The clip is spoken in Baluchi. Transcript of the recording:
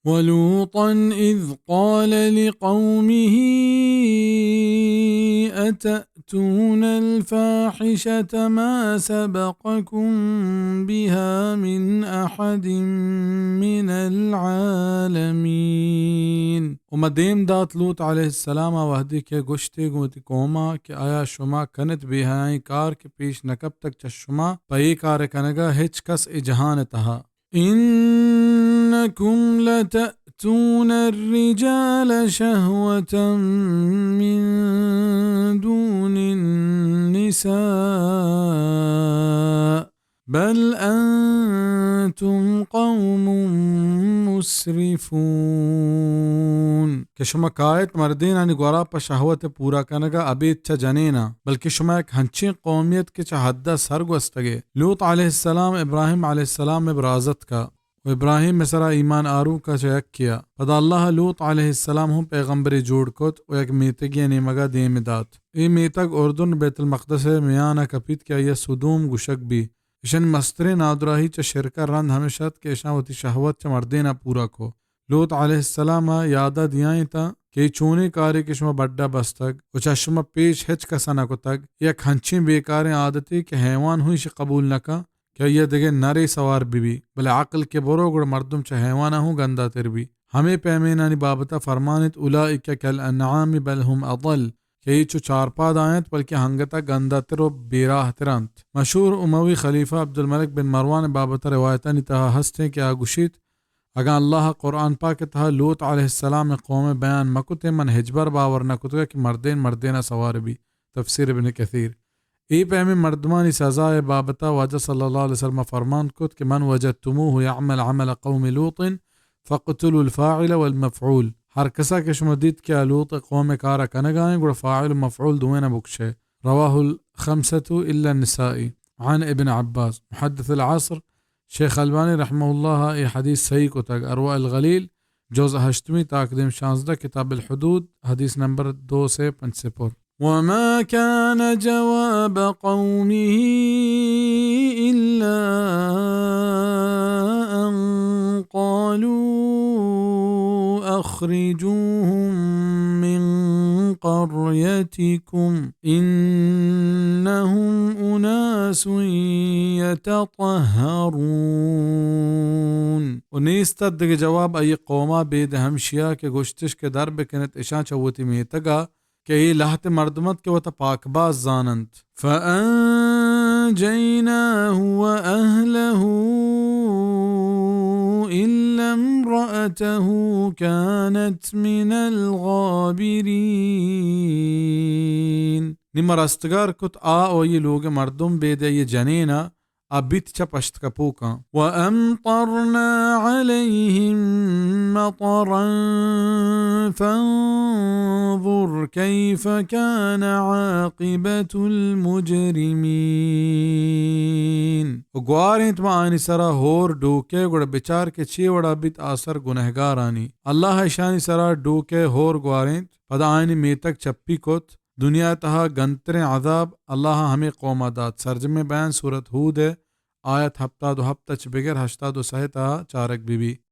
ولوطا إذ قال لقومه أتأتون الفاحشة ما سبقكم بها من أحد من العالمين۔ و ما دیم دات لوط علیہ السلام ءَ وہدے کہ گوشتے گوں وتی قوم ءَ کہ آیا شما کنت بے حیائیں کار کہ پیش نہ کپتگ چہ شما پہ اے کار ءِ کنگ ءَ ہچ کس اے جہان ءِ تہا۔ إنكم لتأتون الرجال شهوة من دون النساء بل أنتم قوم مسرفون۔ کہ شما کایت مردینانی گورا پہ شہوت پورا کنگا ابید چہ جنینا، بلکہ شما یک ہنچیں قومیت کہ چہ حدا سر گوستگے۔ لوط علیہ السلام ابراہیم علیہ السلام ءِ برازتکا و ابراہیم ءِ سرا ایمان آروکا چہ یکیا۔ پدا اللہ لوط علیہ السلام ہم پیغمبرے جوڑ کت و یک میتگی نیمگا دیم دات۔ اے میتگ اردن بیت المقدس ءِ میانا کپیت کہ آئیا سدوم گوشگ بی۔ اشانی مستریں نادراہی چہ شرک ءَ رند ہمیش ات کہ اشاں وتی شہوت چہ مردین ءَ پورا کو۔ لوط علیہ السلام ءَ یاد ءَ دیائینت کہ اے چونیں کارے کہ شما بڈ ءَ بستگ و چہ شما پیش ہچ کس ءَ نہ کتگ، یک ہنچیں بیکاریں عادتے کہ حیوان ہوں ایشی قبول نہ کن کہ آئی ءَ دگہ نرے سوار بہ بی، بلے عقل کہ برو گڑا مردم چہ حیوان ءَ ہوں گندہ تر بی۔ ہمے پیمینانی بابت ءَ فرمانیت، اولئک کالانعام بل هم اضل، کہ اے چو چارپاد آیاں، بلکہ ہنگت ءَ گندہ تر و بیراہ تر انت۔ مشہور اموی خلیفہ عبدالملک بن مروان ءِ بابت ءَ روایتانی تہا ہستیں کہ آ گوشیت، اگاں اللہ ءَ قرآن پاک ءِ تہا لوط علیہ السلام ءِ قوم ءِ بیان مہ کتیں، من ہچبر باور نہ کتگ کہ مردین مردین ءَ سوار بی۔ تفسیر ابن کثیر۔ اے پیمیں مردمانی سزا ءِ بابت ءَ واجہ صلی اللہ علیہ وسلم ءَ فرمان کت کہ من وجدتموه يعمل عمل قوم لوط فاقتلوا الفاعل والمفعول۔ ہر کسا کہ شما دیت کہ آ لوط ءِ قوم ءِ کارا کنگا ایں، گڑا فاعل و مفعول دوئیناں بکشے۔ رواه الخمسة إلا النسائي عن ابن عباس۔ محدث العصر شیخ البانی رحمہ اللہ ءَ اے حدیث صحیح کتگ، ارواء الغلیل، جز ہشتمی، تاکدیم شانزدہ، کتاب الحدود، حدیث نمبر دو سے پنچ سپر۔ وما كان جواب قومه إلا أن قالوا أخرجوهم من قريتكم إنهم أناس يتطهرون۔ و نیست ات دگہ جواب آئی قوما بید ہمشیا کہ گوشتش کہ در بکنت اشاں چہ وتی میتگا کہ اے لہتے مردم ات کہ وتا پاک باز زاننت۔ فأنجيناه وأهله إلا امرأته كانت من الغابرين۔ نی ما رستگار کت آ و آئی لوگ مردم بید آئی جنینا آ بیت چہ پشت کپوکاں۔ وأمطرنا عليهم مطرا فانظر كيف كان عاقبة المجرمين۔ و گوارینت ما آنی سرا ہور ڈوکے، گڑا بچار کہ چی وڑا بیت آسر گنہگارانی۔ اللہ اشانی سرا ڈوکے ہور گوارینت، پدا آنی میتگ چپی کت۔ دنیا ءِ تہا گنتریں عذاب اللہ ءَ ہمے قوم ءَ دات۔ سرجمیں بیان سورت ہود ءِ آیت ہپتاد و ہپت ءَ چہ بگر ہشتاد و سئے ءِ تہا چارگ بہ بی۔